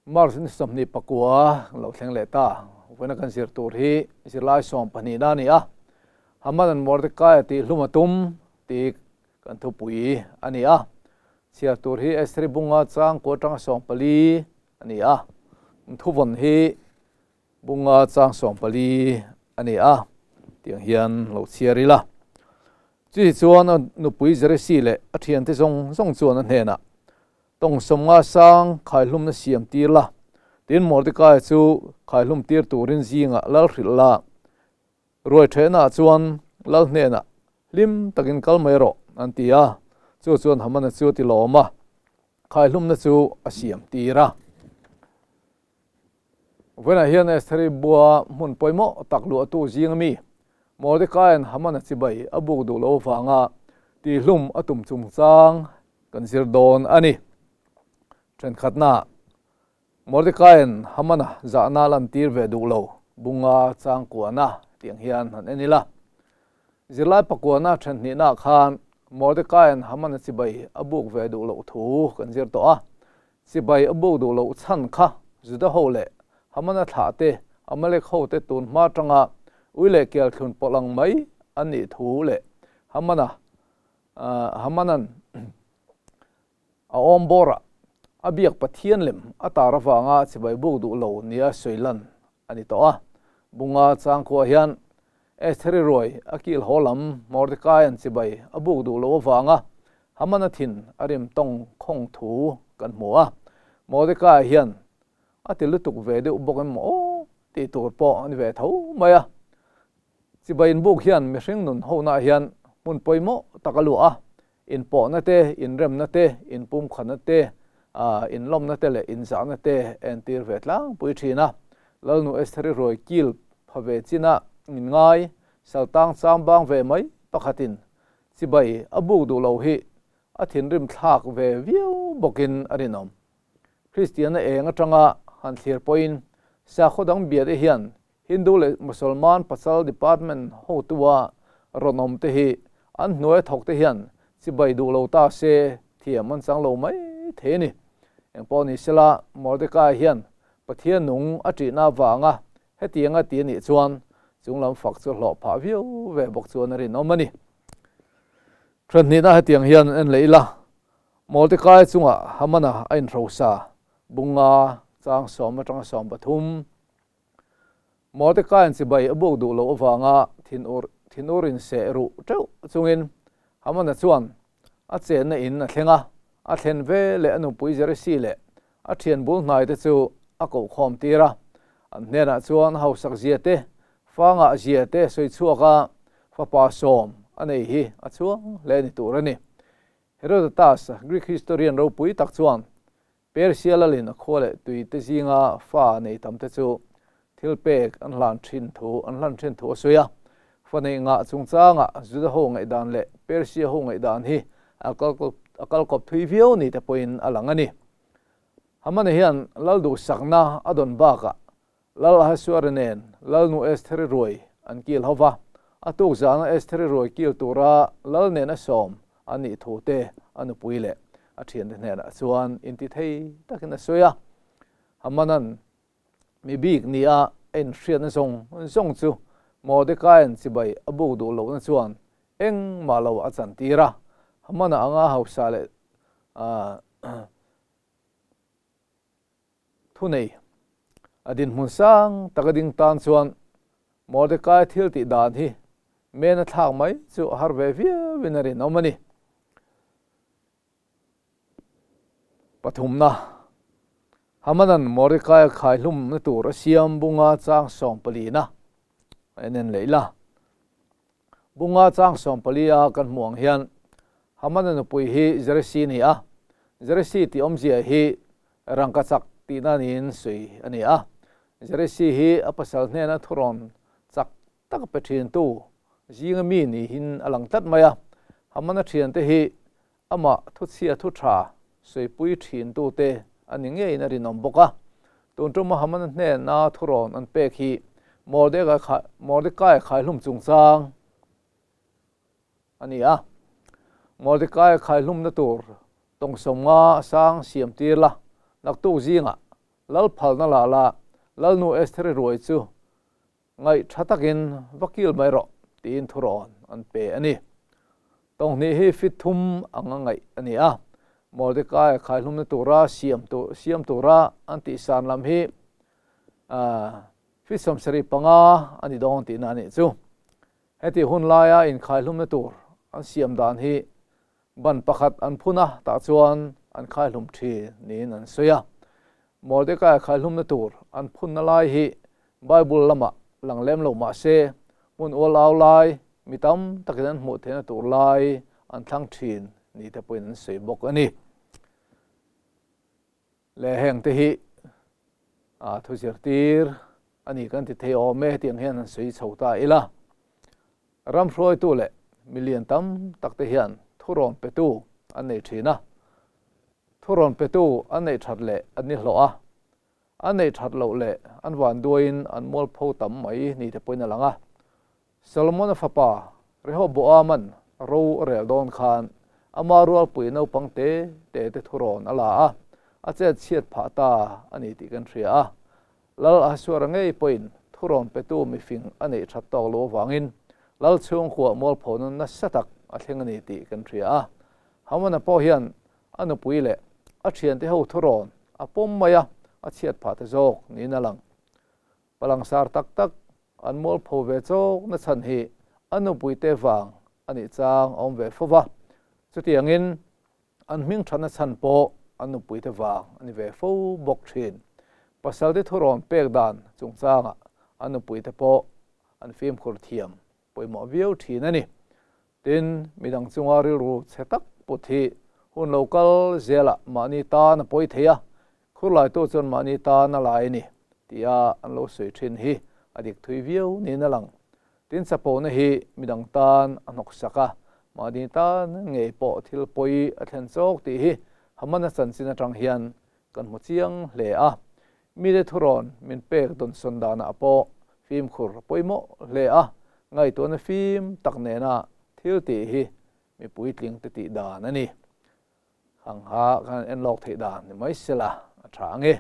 March ni 29 lo thleng leh ta. Vawiina kan zir tur hi zirlai 12 na a ni a. Haman-a'n Mordecai-a tih hlum a tum tih kan thupui a ni a. Chhiar tur hi Estheri bunga chang kua atanga 14 a ni a. Thuvawn hi bunga chang 14 a ni a tiang hian lo chhiar ila. Chuti chuan a nupui Zeresi leh a thiante zawng zawng chuan a hnenah, Tawng 50 sang khaihlumna siam tir la, tin Mordecai chu khaihlum tir turin zingah lal hrilh la. Ruai thehnah chuan lal hnenah hlim takin kal mai rawh, an ti a. Chu chuan Hamana chu a ti lawm a, khaihlumna chu a siam tir a. Vawiinah hian Estheri bua hmun pawimawh tak luahtu zinga mi Mordecaia'n Hamana chibai a buk duh lo avanga tihlum a tum chungchang kan zir dawn a ni. Thenkhatnaah Mordecaia'n Hamana zahna lantir ve duh lo bunga changkuana tih ang hian han en ila. Zirlai pakuana thenhnihnaah khan Mordecaia'n Hamana chibai a buk ve duh loh thu kan zir tawh a. Chibai a buk duh loh chhan kha Juda ho leh Hamana thlah te, Amalek ho te tun hma atanga ui leh kel thlun pawlh ang mai an nih thu leh Hamana Hamanan a awm bawrah a biak Pathian lem a tar avanga chibai buk duh lo nia sawi lan a ni tawh a. Bunga changkhuah hian Estheri ruai a kil haw lam Mordecai-a'n chibai a buk duh loh avanga Haman-a thin a rim tawng khawng thu kan hmu a. Mordecai hian a ti lutuk ve deuh bawk em aw tih tur pawh a ni ve tho mai a. Chibai inbuk hian mihring nun honaah hian hmun pawimawh tak a luah a, inpawhna te, inremna te, inpumkhatna te, inlawmna te leh inzahna te entir ve tlangpui thin a. Lalnu Estheri ruai kil pha ve chinah min ngai, saltang chang bang ve mai pakhatin chibai a buk duh lo hi a thinrim thlak ve viau bawkin a rinawm. Kristianna eng atanga han thlir pawhin sakhaw dang biate hian Hindu leh Musalman pasal department hotua rawn awm te hi an hnuai thawk te hian chibai duh lo ta se thiam an chang lo mai thei a ni. Engpawh ni sela Mordecai hian Pathian nung a ṭihna avanga hetiang a ti a nih chuan chunglam fak chu hlawh phah viau ve bawk chuan a rinawm a ni. Ṭhenhnihna hetiang hian en leh ila, Mordecai chungah Hamana a inhrosa bunga chang 10 aṭanga 13, Mordecai'n chibai a buk duh loh avanga thinur thinur inseh ruh teuh chungin Hamana chuan a chenna in a thleng a, a thlen ve leh a nupui Zeresi leh a thian bul hnai te chu a kohkhawm tir a. An hnenah chuan hausak zia te, fangah zia te sawi chhuak a, fapa 10 a nei hi a chhuang hle ni tur a ni. Herodotus, Greek historian ropui tak chuan Persia lalin a khua leh tui te zinga fa nei tam te chu thil pek an hlan thin thu an hlan thin thu a sawi a. Fa neih ngah chungchanga Juda ho ngaihdan leh Persia ho ngaihdan hi a a kal kawp thui viau ni te pawhin a lang a ni. Hamana hian lal duhsakna a dawn bakah Lal Ahasuera nen Lalnu Estheri ruai an kil ho va, a tuk zana Estheri ruai kil tura Lal nen a sawm a nih thu te a nupui leh a thiante hnenah chuan inti thei takin a sawi a. Hamanan mi bik nia a inhriatna zawng zawng chu Mordecai'n chibai a buk duh lohna chuan engmah lo a chantir a. Hamana anga hausa leh Thunei a dinhmun sang taka ding tan chuan Mordecai thil tih dan hi men a thlak mai chu a har ve viauin a rinawm a ni. Pathumna, Hamanan Mordecai a khaihlumna tur a siam bunga chang 14 a en en leh ila. Bunga chang 14 a kan hmuh ang hian Hamana nupui hi Zeresi a ni a, Zeresi tih awmzia hi rangka chak tihna niin sawi a ni a. Zeresi hi a pasal hnena thurawn chak tak pe thintu zinga mi niin a lang tlat mai a. Hamana thiante hi Amah thuchhia thu tha sawipui thintute a ni ngeiin a rinawm bawk a. Tun ṭuma Hamana hnena thurawn an pek hi Mordecai khaihlum chungchang a ni a. Mordecai khaihlumna tur tawng 50 a sang siam tir la, naktuk zingah. Lal phalna la la, Lalnu Estheri ruai chu ngaih tha takin va kil mai rawh tiin thurawn an pe a ni. Tawnghnih hi fit thum anga ngaih a ni a, Mordekaia khaihlumna tura siam siam tura an tihsan lam hi fit 75 a ni dawn tihna a nih chu. Heti hun laia inkhaihlumna tur an siam dan hi ban pakhat an phun a, tah chuan an khaihlum thin niin an sawi a. Mordekaia khaihlumna tur an phunna lai hi Bible lamah lang lem lo mah se, hmun ual au lai, mi tam takin an hmuh theihna tur lai an thlang thin ni te pawhin an sawi bawk a ni. Le heng te hi a thu zirtir a ni kan ti thei awm e hetiang hian han sawi chho ta ila. Ram hruaitu leh milian tam tak te hian thurawn petu an nei thin a. Thurawn petu an neih that leh an ni hlawh a. An neih that loh leh an van duaiin an mualpho tam mai ni te pawhin a lang a. Solomon-a fapa Rehoboam-a'n ro a rel dawn khan ama rualpui naupang te te te thurawn a la a, a chet chhiat phah ta a ni tih kan hria a. Lal Ahasuera ngei pawhin thurawn petu mifing a neih that tawk lo avangin Lal chhungkua mualphona nasa tak a thleng a ni tih kan hria a. Hamana pawh hian a nupui leh a thiante ho thurawn a pawm mai a, a chhiat phah ta zawk niin a lang. Palangsar tak tak an mualpho ve chawk na chhan hi a nupuite vang a nih chang a awm ve fo va, chutiangin an hming thatna chhan pawh an nupuite vang a ni ve fo bawk thin. Pasalte thurawn pek dan chungchangah an nupuite pawh an fimkhur thiam pawimawh viau thin a ni. Tin, midang chunga rilru chhe tak put hi hun lo kal zelah mahni tan a pawi thei a, khurlaitu chuan mahni tan a lai a ni tia an lo sawi thin hi a dik thui viau niin a lang. Tin, chapona hi midang tan a hnawksak a, mahni tan ngei pawh thil pawi a thlen chawk tih hi Hamana chanchin atang hian kan hmu chiang hle a. Mite thurawn min pek dawnsawn danah pawh fimkhur a pawimawh hle a, ngaihtuahna fim tak nena thil tih hi mi puitling te tih dan a ni. Hangha kan en lawk theih dan ni mai sela a tha ang e.